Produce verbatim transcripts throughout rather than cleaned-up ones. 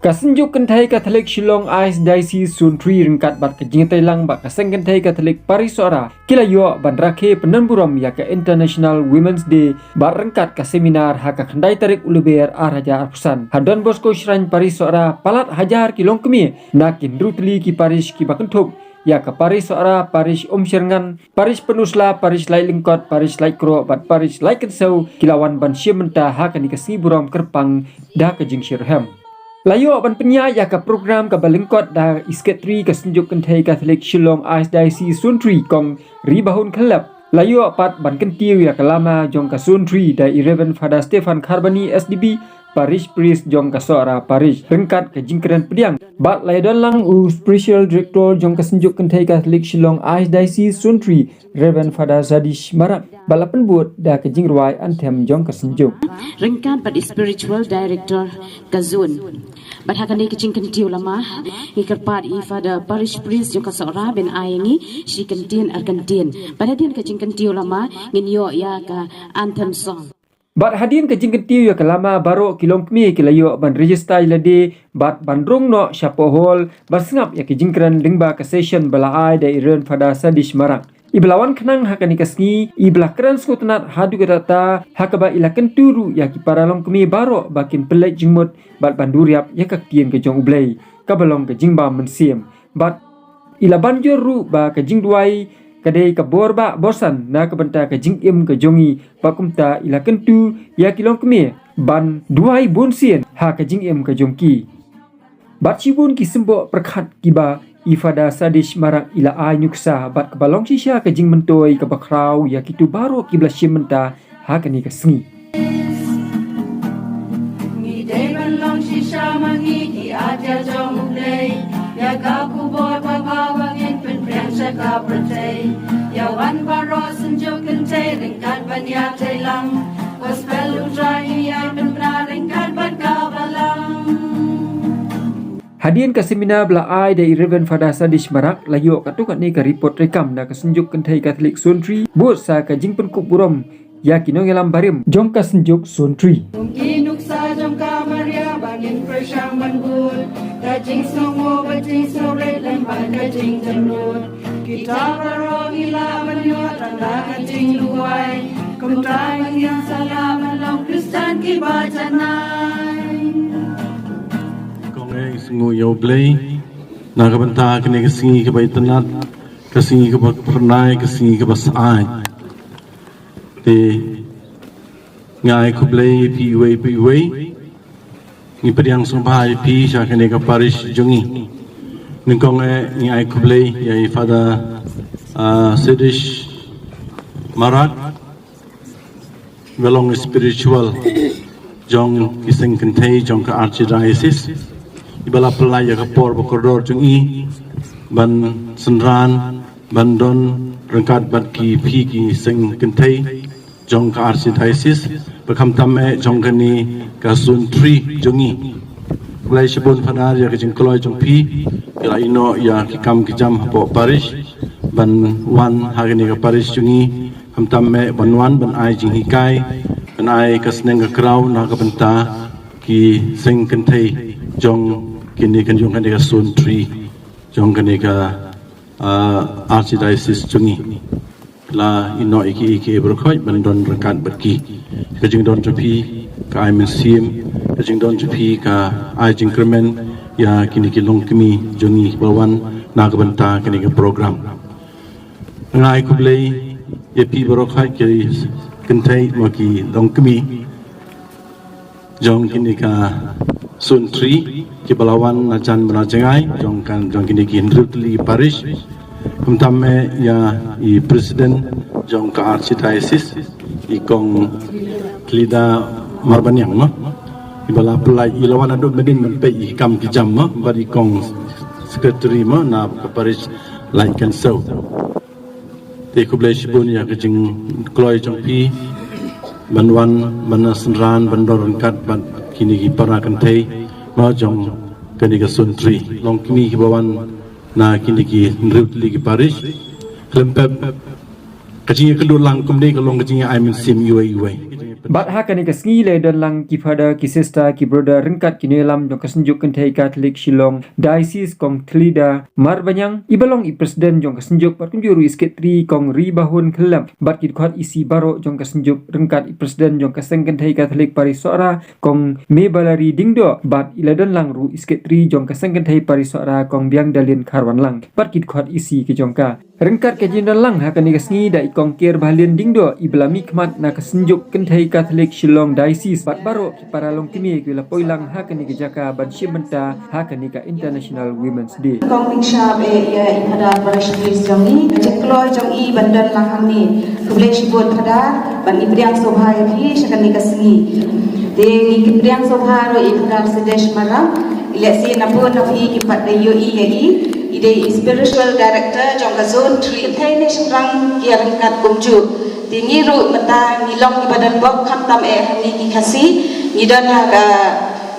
Ka Synjuk Kynthei Katholik Shillong Archdiocese Zone Three ryngkat bad ka jingïatreilang bad ka Seng Kynthei Katholik Parish Sohra ki la ïoh ban rakhe pyndonburom ïa ka International Women's Day bad ryngkat ka seminar ha ka khyndai tarik u Lber ar hajar arphew san ha Don Bosco Shrine Parish Sohra. Palat hajar ki longkmie na ki hynriew tylli ki parish kiba kynthup ïa ka Parish Sohra, Parish Umshyrngan, Parish Pynursla, Parish Laitlangkot, Parish Laitkroh bad Parish Laitkynsew ki la wan ban shim bynta ha kane ka sngi burom kyrpang da ka jingshitrhem. La ïoh ban pynïaid ïa ka program kaba lyngkot da i Secretary ka Synjuk Kynthei Katholik Shillong Archdiocese Zone Three Kong Ribahun Khyllep. La ïoh pat ban kyntiew ïa ka lama jong ka Zone Three da i Reverend Father Stephan Kharbani S D B, Parish Priest jong ka Sohra Parish, ryngkat ka jingkren pdiang. Bad la ïadon lang u Spiritual Director jong ka Synjuk Kynthei Katholik Shillong Archdiocese Zone Three, Reverend Father Sadish Marak, bad la pynbud da ka jingrwai anthem jong ka Synjuk. Ryngkat bad i Spiritual Director ka Zone. Bad ha kane ka jingkyntiew lama, ngi kyrpad i Father Parish Priest jong ka Sohra ban ai ngi shi kyntien ar kyntien. Bad hadien ka jingkyntiew lama, ngin ïoh ïa ka anthem song. Bad hadien ka jingkyntiew ïa ka lama baroh ki longkmie ki la ïoh ban register ïa lade bad ban rung noh shapoh hall ban sngap ïa ka jingkren lyngba ka session ba la ai da i Reverend Father Sadish Marak. Iba la wan khnang ha kane ka sngi, iba la kren sngewtynnat haduh katta katta, ha kaba i la kyntu ruh ïa ki para longkmie baroh ba kin pynleit jingmut bad ban duriap ïa ka ktien ka jong U Blei kaba long ka jingbam mynsiem. Bad i la ban jur ruh ba ka jingduwai ka dei ka bor ba bor san na ka bynta ka jingim ka jong ngi, bad kumta i la kyntu ïa ki longkmie ban duwai bun sien ha ka jingim ka jong ki. Bad shibun ki symboh pyrkhat kiba i Father Sadish Marak i la ai nuksa bad kaba long shisha ka jingmyntoi kaba khraw ïa kito baroh kiba la shim bynta ha kane ka sngi. Ngi dei ban long shisha ma ngi ki atiar jong U Blei. Ïa ka khubor kaba bha ba ngin pynphriang sha ka pyrthei. Ïa wan baroh Synjuk Kynthei ryngkat ban ïatreilang. Gospel U Trai ngi ïa pynbna ryngkat bad ka balang. Hadien ka seminar ba la ai da i Reverend Father Sadish Marak la ïoh katto katne ka report treikam na ka Synjuk Kynthei Katholik Zone Three bud sa ka jingpynkup burom ïa ki nongïalam barim jong ka Synjuk Zone Three. Kum ki nuksa jong ka Maria ba ngin pyrshang ban bud, ka jingsngewnguh bad jingsngewrit lem bad ka jingjemnud. Kita baroh ngi lah ban ïoh tang da ka jingduwai. Kumta ngin sa lah ban long Khristan kiba janai. Kong eh, sngew ïa U Blei na ka bynta kane ka sngi kaba itynnat, ka sngi kaba phyrnai, ka sngi kaba syaid. Te nga ai khublei ïa phi iwei pa iwei. Ngi pdiang sngewbha ïa phi sha kane ka parish jong ngi. Nyngkong eh ngi ai khublei ïa i Father, ah, Sadish Marak, ba long spiritual jong ki Seng Kynthei jong ka Archdiocese. Iba la pynlait ïa ka por ba kordor jong i ban synran ban don ryngkat bad ki phi ki Seng Kynthei jong ka Archdiocese, ba khamtam eh jong kane ka Zone Three jong ngi. Khublei shibun Father ïa ka jingkloi jong phi, phi la ïehnoh ïa ki kam ki jam hapoh parish ban wan ha kane ka parish jong ngi, khamtam eh ban wan ban ai jinghikai, ban ai ka sneng ka kraw na ka bynta ki Seng Kynthei jong kane ka, jong kane ka Zone Three jong kane ka, ah, Archdiocese jong ngi. La ïehnoh ïa ki, ïa ki baroh khoit ban don ryngkat bad ki. Ka jingdon jong phi ka ai mynsiem, ka jingdon jong phi ka ai jingkyrmen ïa kine ki longkmie jong ngi ba wan na ka bynta kane ka program. Nga ai khublei ïa phi baroh khoit ki kynthei mo ki longkmie jong kine ka Zone Three kiba la wan na jan bad na jngai jong kan, jong kine ki hynriew tylli parish. Khamtam eh ïa i president jong ka Archdiocese, i Kong Tylida Marbaniang mo, iba la pynlait, i la wan naduh mynnin ban peit ïa ki kam ki jam mo, bad i Kong secretary mo na ka parish Laitkynsew. Te khublei shibun ïa ka jingkloi jong phi ban wan ban synran ban don ryngkat bad kine ki para kynthei mo jong kane ka Zone Three. Longkmie kiba wan na kine ki hynriew tylli ki parish. Khlem pep ka jingïakynduh lang kumne ka long ka jingïa ai mynsiem iwei iwei. Bad ha kane ka sngi la don lang ki father, ki sister, ki brother ryngkat ki nongïalam jong ka Synjuk Kynthei Katholik Shillong Diocese, Kong Thlida Marbaniang, i ba long i president jong ka Synjuk, bad kumjuh ruh i secretary, Kong Ribahun Khyllem, bad ki dkhot EC baroh jong ka Synjuk ryngkat i president jong ka Seng Kynthei Katholik Parish Sohra, Kong Mebalari Diengdoh, bad i la don lang ruh i secretary jong ka Seng Kynthei Parish Sohra, Kong Biangdalin Kharwanlang, bad ki dkhot EC ki jong ka. Ryngkat ka jingdon lang ha kane ka sngi da i Kong Kerbahlian Diengdoh, i ba la mihkhmat na ka Synjuk Kynthei Katholik Shillong Diocese, bad baroh ki para longkmie ki la poi lang ha kane ka jaka ban shim bynta ha kane ka International Women's Day. Kong Bishop, eh, ïa i Father Parish Priest jong i, ka jingkloi jong i ban don lang hangne. Khublei shibun Father, ban ngi pdiang sngewbha ïa phi sha kane ka sngi. Te ngi pdiang sngewbha ruh ïa i Father Sidesh Marak, i lehse na bun na phi kim pat da ïohi ïa i, i dei i spiritual director jong ka Zone three. Kynthei ne shynrang ki ïaryngkat kumjuh. Te ngi ruh mynta ngi long kiba don bok, khamtam eh hangne ki Khasi, ngi don ha ka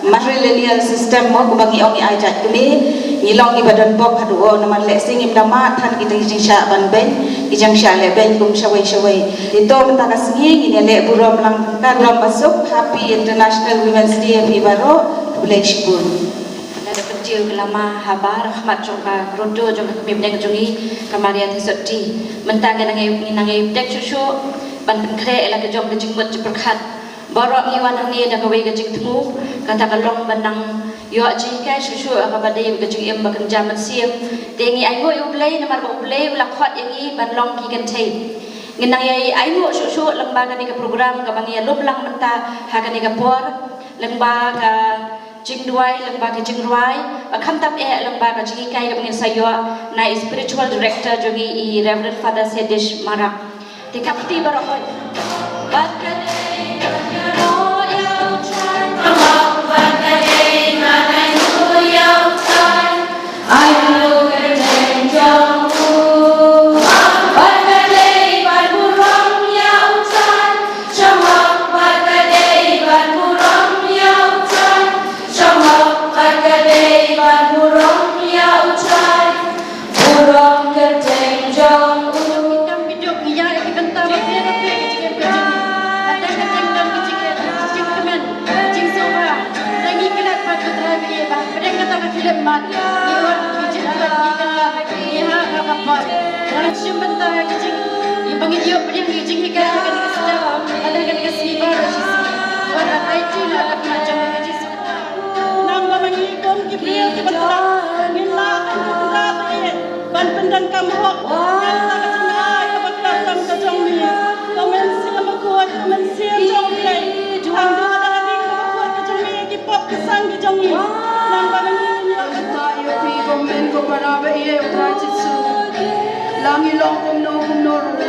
matrilineal system mo, kumba ngi ong ïa i jait kmie, ngi long kiba don bok haduh, namar lehse ngim da mad than kita ki jingshah ban beiñ, ki jingshah leh beiñ kum shawei shawei. Te to mynta ka sngi ngin ïaleh burom lang, ka burom basuk, Happy International Women's Day ïa phi baroh, khublei shibun. Nga da pynjiew ka lama habar khmat jong ka grotto jong ka kmie bneng jong ngi, ka Maria Theisotti. Mynta ka nang ngi nang ïa pyntek shuh shuh ban pynkhreh ïa la ka jong ka jingmut jingpyrkhat. Baroh ngi wan hangne da kawei ka jingthmu, kata ka long ban nang ïoh jinghikai shuh shuh ha kaba dei ka jingim ba kynja mynsiem. Te ngi ainguh ïa U Blei namar ba U Blei u la khot ïa ngi ban long ki kynthei. Ngin nang ïa ainguh shuh shuh lyngba kane ka program kaba ngi ïa lum lang mynta ha kane ka por, lyngba ka jingduwai, lyngba ka jingrwai, bad khamtam eh lyngba ka jinghikai kaba ngin sa ïoh na i spiritual director jong ngi, i Reverend Father Sedish Marak. Te ka kti baroh. Bad ka dei ban ïaroh ïa U Trai. Bad ka dei ban ïaroh ïa U Trai. Ai u kyrteng jong u. Bad ka dei ban burom ïa U Trai. Shamar bad ka dei ban burom ïa U Trai. Shamar bad ka dei ban burom ïa U Trai. Burom kyrteng jong u. Kam biduk ngi ïa ki bynta ba pher ba pher ki jingim ka jong ngi. Lada ka jingdon ki jingkmen, ki jingsngewbha. Lada ngi klet bad U Trai ba ïa ba pdeng kata ka khyllipmat. Ngi wan ki jingklet ngi klet ngi ha ka ka por. Ngi shim bynta ki jing, ngi ba ngi ïoh pdeng ki jinghikai ha kane ka step. Lada kane ka sngi baroh shi sngi. Wan ha ka aiti na ka khmat jong ka Jisu. Nang ba ma ngi kum ki briew kiba khlad, ngin lah ban pyndonkam hok, nangta ka jingaiei kaba khlad tam ka jong me. Ko Mynsiem Bakhuid, ko Mynsiem jong U Blei, khang duh da ka ding kaba khuid ka jong me ïa ki pop ki sang ki jong ngi. Nang ba ma ngi ngin ïoh. Kata ïa phi ko men ko para ba ïeit, U Trai Jisu. La ngi long kumno kumno ruh,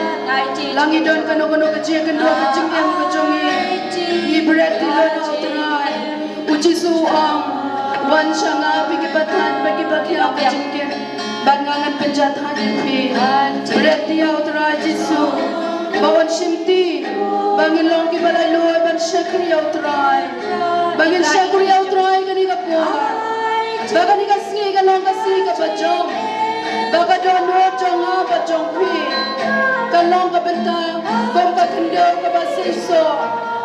la ngi don kano kano ka jingkyndoh ka jingem ka jong ngi, ngi bret ïa phi, U Trai. U Jisu u ong, wan sha nga phi kiba thait bad kiba khiah ka jingkit, bad nga ngan pynjah thait ïa phi. Bret ïa U Trai Jisu ba un shimti ba ngin long kiba laitluid ban shakri ïa U Trai, ba ngin shakri ïa U Trai kane ka por. Ba kane ka sngi ka long ka sngi kaba jong, ba ka dohnud jong nga bad jong phi ka long ka bynta kum ka khyndew kaba seisoh,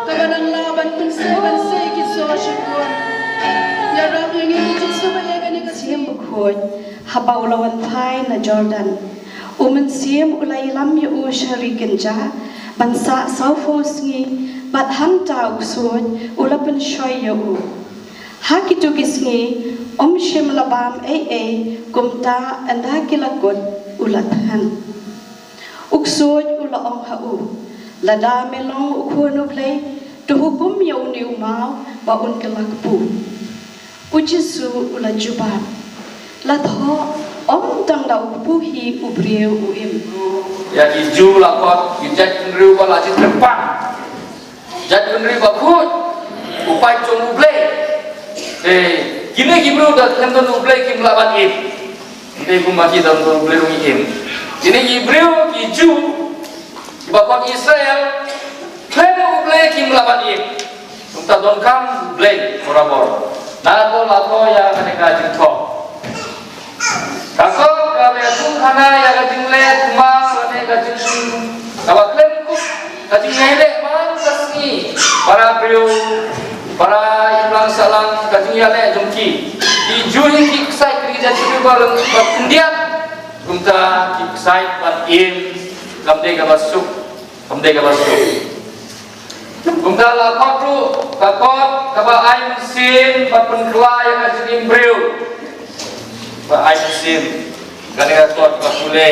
kaba nang lah ban pynsei ban sei ki soh shibun. Ïarap ïa ngi ko Jisu ba ïa kane ka sngi. Mynsiem Bakhuid, haba u la wan phai na Jordan, u Mynsiem u la ïalam ïa u sha ri kynjah ban sah sawphew sngi, bad hangta u ksuid u la pynshoi ïa u. Ha kito ki sngi um shym la bam ei ei, kumta ynda ki la kut u la thngan. U ksuid u la ong ha u, lada me long u Khun U Blei, to hukum ïa une u maw ba un kylla kpu. U Jisu u la jubab, la thoh, ym tang da u kpu hi u briew u im. Ïa ki Jiw la khot ki jaitbynriew ba la jingkyrpang. Jaitbynriew bakhuid, u paid jong U Blei. Eh, kine ki briew da khlem don U Blei kim lah ban im. Te kumba ki don U Blei ruh ngi im. Kine ki briew ki Jiw, kiba khot Israel, khlem U Blei kim lah ban im. Kumta donkam U Blei borabor. Na to la to ïa kane ka jingthoh. Ka sot kaba ïathung khana ïa ka jingleh kumba kane ka jing, kaba khlem kup ka jingïaleh man ka Para briew, para imlang sahlang, ka jingïaleh jong ki, ki ju hi ki ksai ki jait briew ba khyndiat. Kumta ki ksai ban im kam dei kaba suk, kam dei kaba suk. Kumta la kot ruh ka kot kaba ai mynsiem bad pynkylla ïa ka jingim briew. Ba ai mynsiem, kane ka kot ba pule,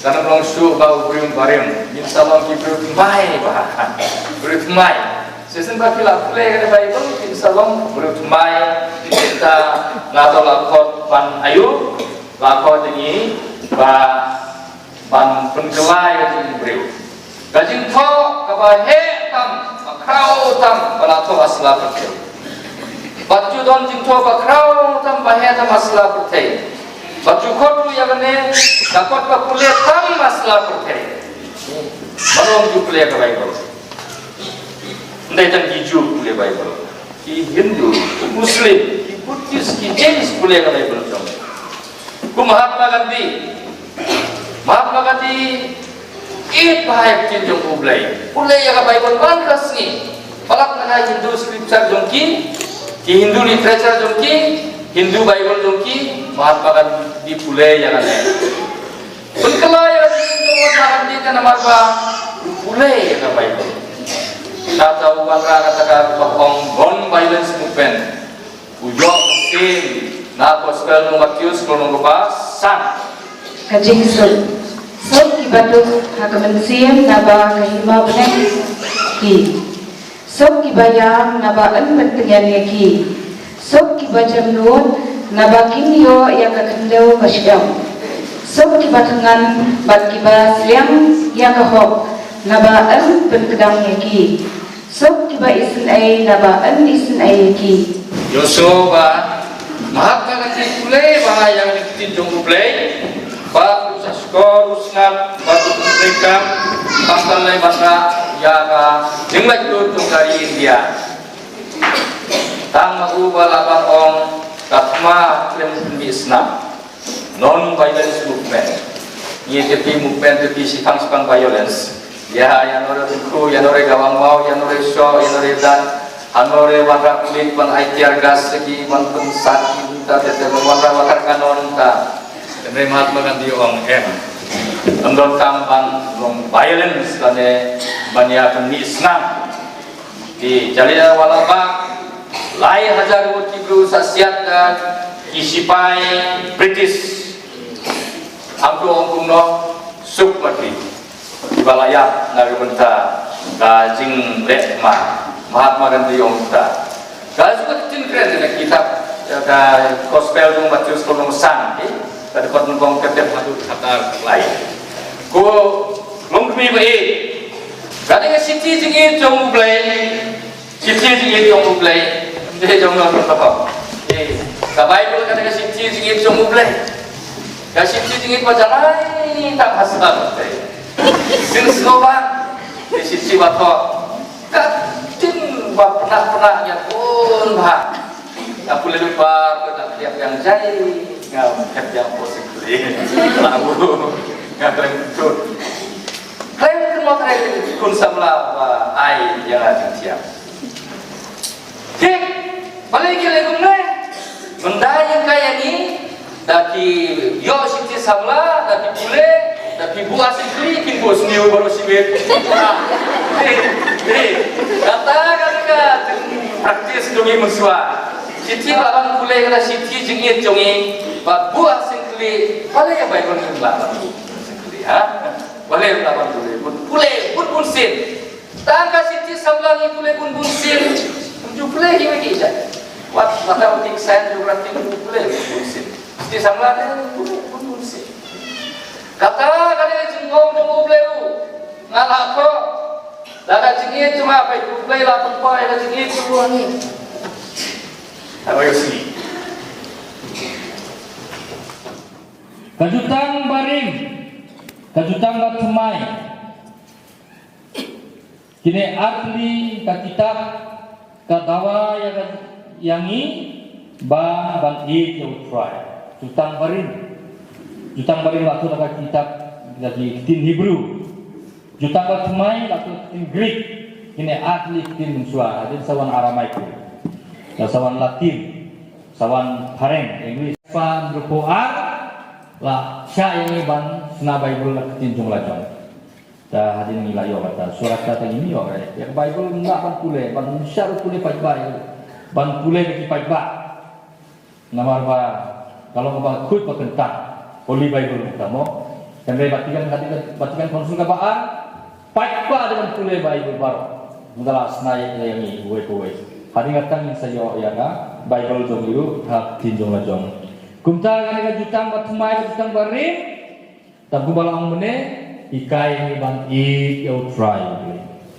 kan ym long shuh ba u briew barim. Ngin sa long ki briew thymmai ba. Briew thymmai. Shisien ba ki la pule kane Baibl, ngin sa long briew thymmai. Kita nga to la kot ban ayu, la kot ïa ngi ba ban pynkylla ïa ka jingim briew. Ka jingthoh kaba heh tam, ba khraw tam, ba la thoh ha sla pyrthei. Bad ju don jingthoh ba khraw tam, ba heh tam ha sla pyrthei. Bad ju khot ruh ïa kane ka kot ba pule tam ha sla pyrthei. Mano ju pule ka Baibl? Ndei tang ki Ju pule Baibl. Ki Hindu, ki Muslim, ki Buddhist, ki Jain pule ka Baibl jong. Kum Mahatma Gandhi. Mahatma Gandhi, it bha ïa ka ktien jong U Blei. Pule ïa ka Baibl man ka sngi. Palat na ka Hindu scripture jong ki, ki Hindu literature jong ki, Hindu Bible jong ki, Mahatma Gandhi pule ïa kane. Pynkylla ïa ka jingim jong u Mahatma Gandhi te namar ba u pule ïa ka Baibl. Kata u wanrah kata ka ba ong non violence movement. U ïoh mynsiem na gospel jong u Mathaios lynnong kaba san. Ka jingsuk. Suk kiba duk ha ka mynsiem naba ka hima bneng ki. Suk kiba ïam naba yn pyntngen ïa ki. Suk kiba jemnud naba kin ïoh ïa ka khyndew ka shyiap. Suk kiba thngan bad kiba sliang ïa ka hok naba yn pynkdang ïa ki. Suk kiba isynei naba yn isynei ïa ki. Ïohsngew ba Mahatma Gandhi pule bha ïa ka ktien jong U Blei. Bad u sa shkor u sngap bad u treikam. Bad u leh bha ïa ka jinglaitluid jong ka ri India. Tang ma u ba la ban ong ka thma khlem pynmih snam. Non violence movement. Ngi te pi movement te pi shipang shipang violence. Ïa, ïa nore tengku, ïa nore gawang mau, ïa nore sho, ïa nore dan. Ha nore wanrah pulit ban ai tear gas ki ban pynsat ki ta te te wanrah water cannon ta. Te Mahatma Gandhi ong em. Ym donkam ban long violence lane ban ïa pynmih snam. Ki Jallianwala Bagh, lai hajar ngut ki briew sa siat da ki sipai British. Angtu ong kumno, suk ma ki. Kiba la ïap na ka bynta ka jingleh thma. Mahatma Gandhi ong kumta. Ka suk ka ktien kren na kitab ka Gospel jong Mathaios lynnong san, eh? Ka dkhot nyngkong ka dep haduh khatar lai. Ko longkmie ba ïeit. Kane ka shithi jingïeit jong U Blei. Shithi jingïeit jong U Blei. Ym dei jong ngi ngi. Eh, ka Baibl kane ka shithi jingïeit jong U Blei. Ka shithi jingïeit ba jalai tang ha sla pyrthei. Sien sngewbha. Ka shithi ba thoh. Ka ktien ba pynah pynah ïa bun bha. Nga pule lypa, nga pule lypa, nga pule lypa, nga pule lypa, nga pule lypa, nga pule lypa. Khlem kynmaw khlem kun samla ba ai ïa nga jingthiang. Thik, balei ki leh kumne? Mynta ïa ka ïa ngi, da ki ïoh shithi samla, da ki pule, da ki buh ha syngkli, kin buh sniew baroh shibit. Dei, dei. Kata ka dei ka jing practice jong ngi mynshuwa. Shithi ba ban pule ka da shithi jingïeit jong ngi, ba buh ha syngkli, balei ïa Baibl ngi lah ban buh ha syngkli, ha? Balei lah ban pule, pule, pule, pule, pule, pule, Tang ka shithi samla ngi pule bun bun sien. Ju pule hi me ki jai. Wat mathematics, science, geography ju pule bun bun sien. Shithi samla te pule bun bun sien. Kata ka dei jingong jong U Blei u. Nga la ko. Da ka jingïeit jong nga peit U Blei la pynpaw ïa ka jingïeit jong u ha ngi. Apa ïa sini? Ka jutang barim, ka jutang ba thymmai. Kine artylli ka kitab ka dawa ïa ka, ïa ngi ba ban ïeit ïa U Trai. Jutang barim. Jutang barim la thoh na ka kitab, la ki ktien Hebrew. Jutang ba thymmai la thoh ktien Greek. Kine ar tylli ki ktien mynshuwa, hadien sa wan Aramai, sa wan Latin, sa wan phareng, English. Pynrem ar, la shah ïa ngi ban shna Baibl na ka ktien jong la jong. Te hadien ngi la ïoh kata, shuwa kata te ngim ïoh, eh. Ïa ka Baibl ngim lah ban pule, ban shah ruh pule paidbah, ban pule da ki paidbah. Namar ba ka long kaba khuid ba kyntang, Holy Bible mynta mo. Hynrei Vatican, Vatican, Vatican Council kaba ar, paidbah dei ban pule Bible baroh. Mynta la shna ïa ngi uwei pa uwei. Hadien kata ngin sa ïoh ïa ka Bible jong ngi ruh ha ktien jong la jong. Kumta kane ka jutang bathymmai, ka jutang barim, tang kumba la ong mynne, hikai ngi ban ïeit ïa U Trai.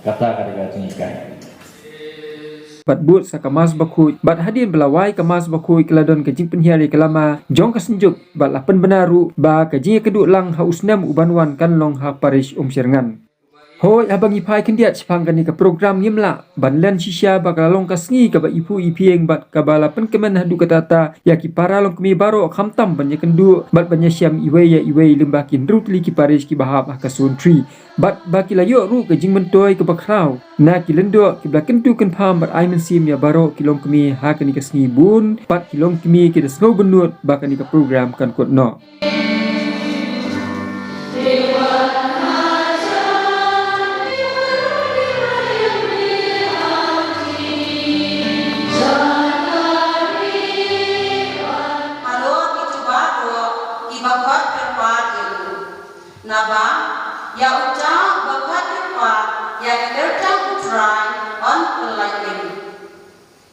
Kata ka dei ka jinghikai. Bad bud sa ka Mass bakhuid, bad hadien ba la wai ka Mass bakhuid ka la don ka jingpynhiar ïa ka lama jong ka Synjuk, bad la pynbna ruh ba ka jingïakynduh lang ha u snem u ban wan kan long ha Parish Umshyrngan. Hooid, haba ngi phai khyndiat shaphang kane ka program ngim lah ban len shisha ba ka la long ka sngi kaba iphuh iphieng bad kaba la pynkmen haduh katta katta ïa ki para longkmie baroh, khamtam ban ïakynduh bad ban ïashem iwei ïa iwei lyngba ki hynriew tylli ki parish kiba hap ha ka Suntri. Bad ba ki la ïoh ruh ka jingmyntoi kaba khraw na ki lyngdoh kiba la kyntu kynpham bad ai mynsiem ïa baroh ki longkmie ha kane ka sngi bun, bad ki longkmie ki da sngew bynnud ba kane ka program kan kut noh. Halor kito baroh kiba khot kyrpad ïa u. Naba ïa uta uba khot kyrpad ïa ka kyrteng U Trai, un pynlait ïa u.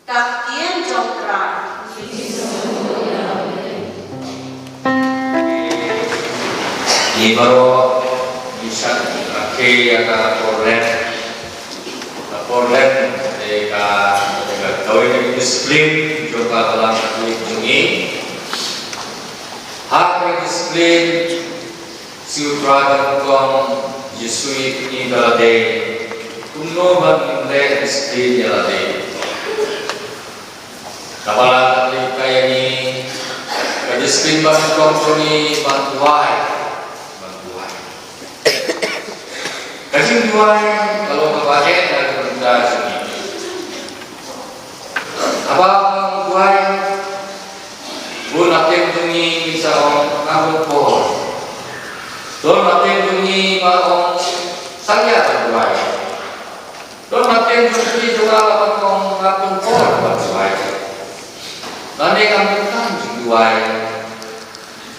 Ka ktien jong U Trai. Ngi baroh ngi shah rakhe ïa ka por leh. Ka por leh, eh, ka, ka kawei ka disiplin jong ka Balang Katholik jong ngi. Ha ka disiplin Shu Trai ban nyngkong, Jisu ïa ngi ba la dei. Kumno ban leh disiplin ïa lade. Kaba la ka dei ka ïa ngi, ka disiplin ba nyngkong jong ngi ban duwai. Ban duwai. Ka jingduwai ka long kaba eh na ka bynta jong ngi. Haba ngi duwai, bun na pdeng jong ngi ngin sa ong ngam don por. Don na pdeng jong ngi ba ong sa ïa ban duwai. Don na pdeng jong phi jong nga ba ong ngam don por ban duwai. Lane ngam donkam jingduwai.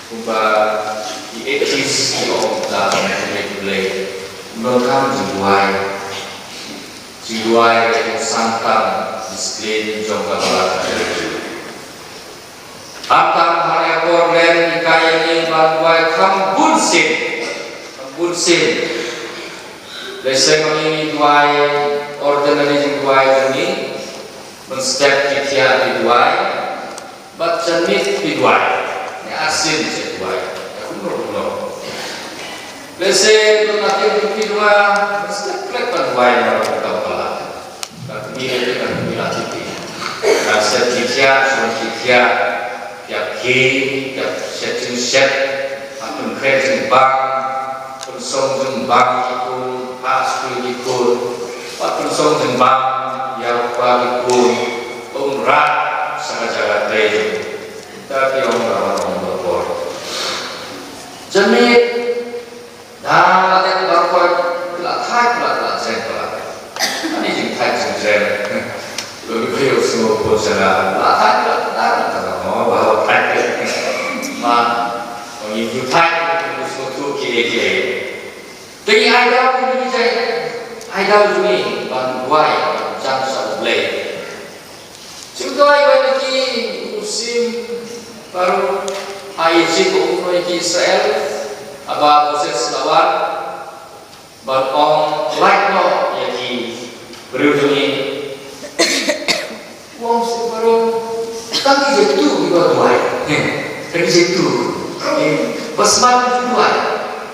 Kumba ki atheist ki ong ta ban duwai. Ngam donkam jingduwai. Jingduwai ka jingsan tang, disiplin jong ka Balang Katholik. Khamtam ha ka por leh ngi hikai ïa ngi ban duwai kham bun sien. Kham bun sien. Lehse ma ngi ngi duwai ordinary jingduwai jong ngi. Mynstep ki thiah ki duwai. Bad janmiet phi duwai. Ngi arsien shu duwai. Ïa kumno kumno. Lehse don na pdeng jong phi duwai, mynstep klet ban duwai na rukom ka Balang. Ka kmie lehse ka kmie la tip. Ka step ki thiah, shu ki thiah. Ïa ki, ïa shet jingshet. Ïa pynkhreh jingbam. Pynsong jingbam ki khun, ha skul ki khun. Ïa pynsong jingbam, ïa u kpa ki khun. Ym rat, sa ka jaka trei. Te ki ong ka wan ong ka por. Janmiet, da la dep baroh, la thait, la, la jreng, la. Ani jingthait jingjreng. Lo ki phi u sngew pun sha la. La thait, la, la, la, la, mo, ba la thait. Ma, ong ïa u thait, u sngew tu ki, ki. Te ngi ai daw, ngi jai. Ai daw jong ngi, ban duwai, ban jan sha U Blei. Shu duwai ïa ki, u sim baroh ha Egypt, u ong ïa ki Israel, haba Moses la wan ban ong lait noh ïa ki briew jong ngi. U ong sim baroh, tang ki jaitu kiba duwai. Tang ki jaitu. Ba smat ki duwai.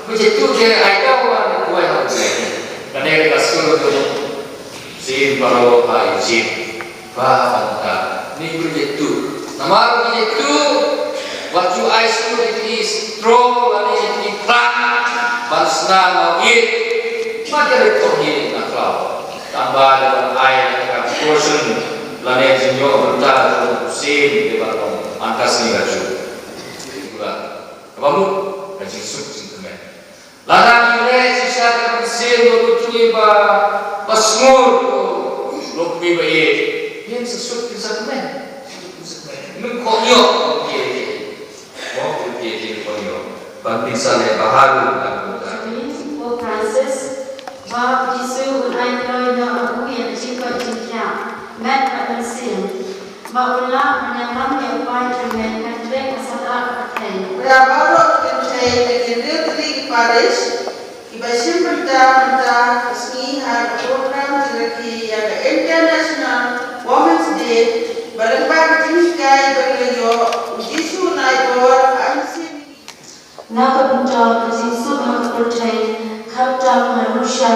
Ba jaitu ki ai daw ban duwai ha U Blei. Kane ka sur jong sim baroh ha Egypt. Ba, ba, ba. Ni briew jaitu. Namar briew jaitu. Wat ju ai shuh ïa ki straw, lane ïa ki khlak. Ban sna mawït. Ba ka ri to hi na khlaw. Ba da ban ai da ka caution lane jingïoh bynta jong u Syiem dei ban long man ka sngi ka juh. Kaba mut ka jingsuk jingkmen. Lada ngi leh shisha ka mynsiem jong u Trai ba ba sngur u Longkmie ba ïeit. Ïeng sa suk kin sa kmen. Suk kin sa kmen. Ngim khot ïoh u Longkmie ïeit. Mo u Longkmie ïeit khot ïoh. Ban pynsa leh baharu ka kumta. Pope Francis, ba u Jisu un ai kloi noh ïa u ïa ka jingkoit jingkhiah met bad mynsiem. Ba u lah ban ïalam ïa u paid tymmen kan trei ka satlak ka pyrthei. Para baroh ki kynthei ha ki hynriew tylli ki parish kiba shim bynta mynta ka sngi ha ka program jingrakhe ïa ka International Women's Day ba lyngba ka jinghikai ba ki la ïoh, U Jisu un ai bor, ai mynsiem. Na ka bynta ka jingsuk ha ka pyrthei, khamtam ha Russia,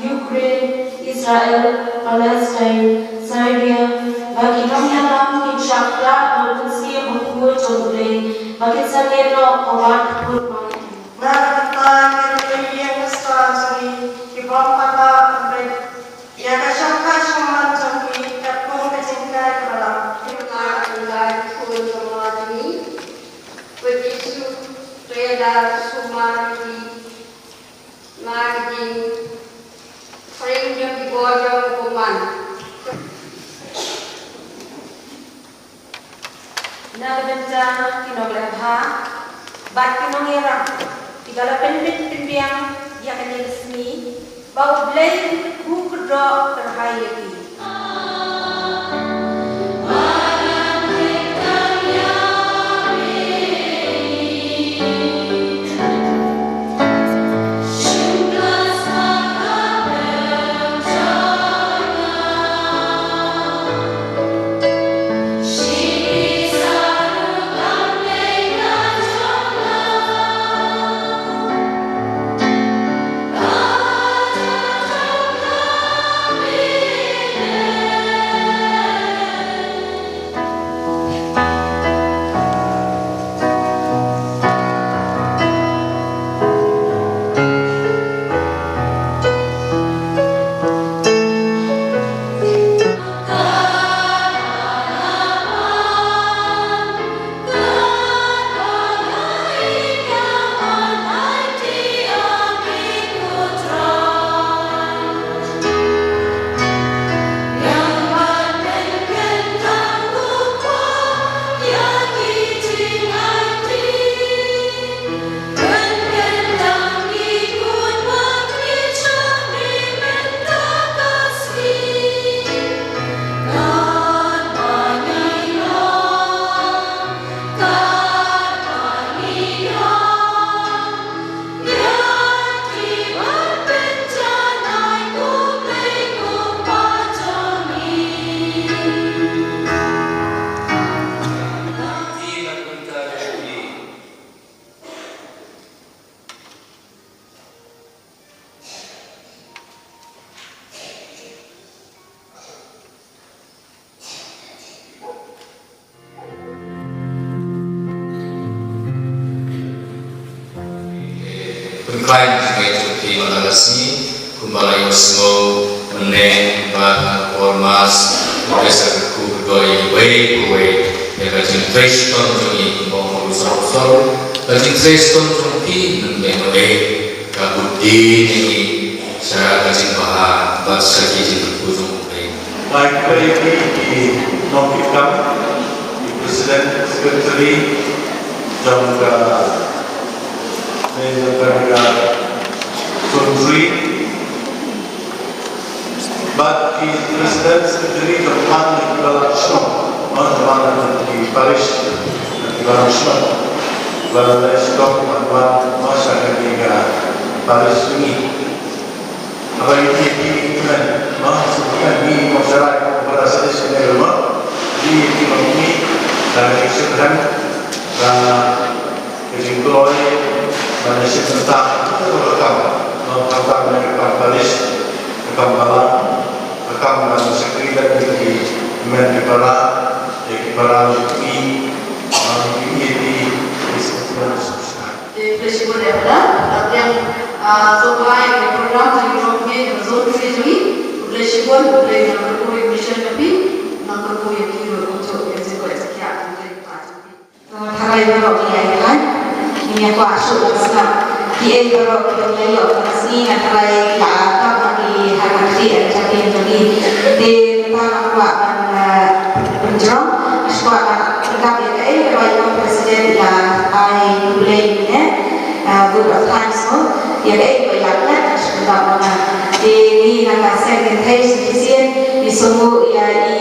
Ukraine, Israel, Palestine, Syria, ba ki nongïalam kin shah ktah bad mynsiem ha khun jong U Blei, ba kin sa leh noh ka wad kpur. Na ka bynta ki ruh ki ïing ki sla jong ngi, ki bym pat lah ban leit ïa ka shongkha shongman jong ki katkum ka jinghikai kaba lah. Ki bynta ka jinghikai khun jong ngi. Peit Jisu, to ïada sumar ïa ki na ka jingpyrshang jong ki bor jong u bymman. Na ka bynta ki nongleh bha bad ki nongïarap kiba la pynbit pynbiang ïa kane ka sngi, ba U Blei un kyrkhu kyrdoh kyrhai ïa ki. Pynkhlaiñ jingngeit jong phi man la ka sngi, kumba la ïohsngew mynne bad ha ka por mass, phi sa kyrkhu kyrdoh ïa iwei pa iwei ïa ka jingtrei shitom jong ngi, kumba ong u Apostol, ka jingtrei shitom jong phi mynne mynne ka bud dien ïa ngi sha ka jingbha bad sha ki jingkyrkhu jong U Blei. Ngai khublei ïa phi ki nongkitkam, ki president, secretary jong ka, ne jong ka, ka Sunri. Bad ki president, secretary jong ka, ki balang shnong, jong ka, ki parish, ki balang shnong. Balang shnong, bad, bad, bad, sha ka, ka parish jong ngi. Haba ïa ki, ki, ki kmen, ma, shu kmen, ngi, ma, sharai, ma, para sa, shu kmen, ma, ïa ki, ma, ki, da, ki, shu kmen, da, ka jingkloi, ban ïa shim bynta, ka kam, ma, ka kam, ka kam parish, ka kam balang, ka kam, ban shakri, da, ki, ki, kmen, ki para, ïa ki para, ki, ki, ma, ki, ki, ki, ki, ki, ki, ki, ki, ki, Te khublei shibun ïa phi da pdiang, ah, sngewbha ïa ka program jong ngi, jong ngi, jong ngi, khublei Shibun, U Blei un nang kyrkhu ïa ki mission jong phi, nang kyrkhu ïa ki ruh kumjuh ïa ka jingkoit jingkhiah U Blei un pynpaw jong phi. To, tharai baroh ki ai khlaiñ. Ngin ïa kwah shuh ban sngap kiei baroh kiba ngi la ïoh ha ka sngi, nga tharai ki la ap ha ki, ha ka khlieh ka jabieng jong ngi. Te mynta nga kwah ban, eh, pynjrong, nga kwah ban pyndap ïa kaei kaba i President i la ai khublei ïa ngi, eh, vote of thanks mo, ïa kaei kaba i la klet, nga shu pyndap mo. Te ngi na ka seng kynthei shisien ngi sngewbha ïa i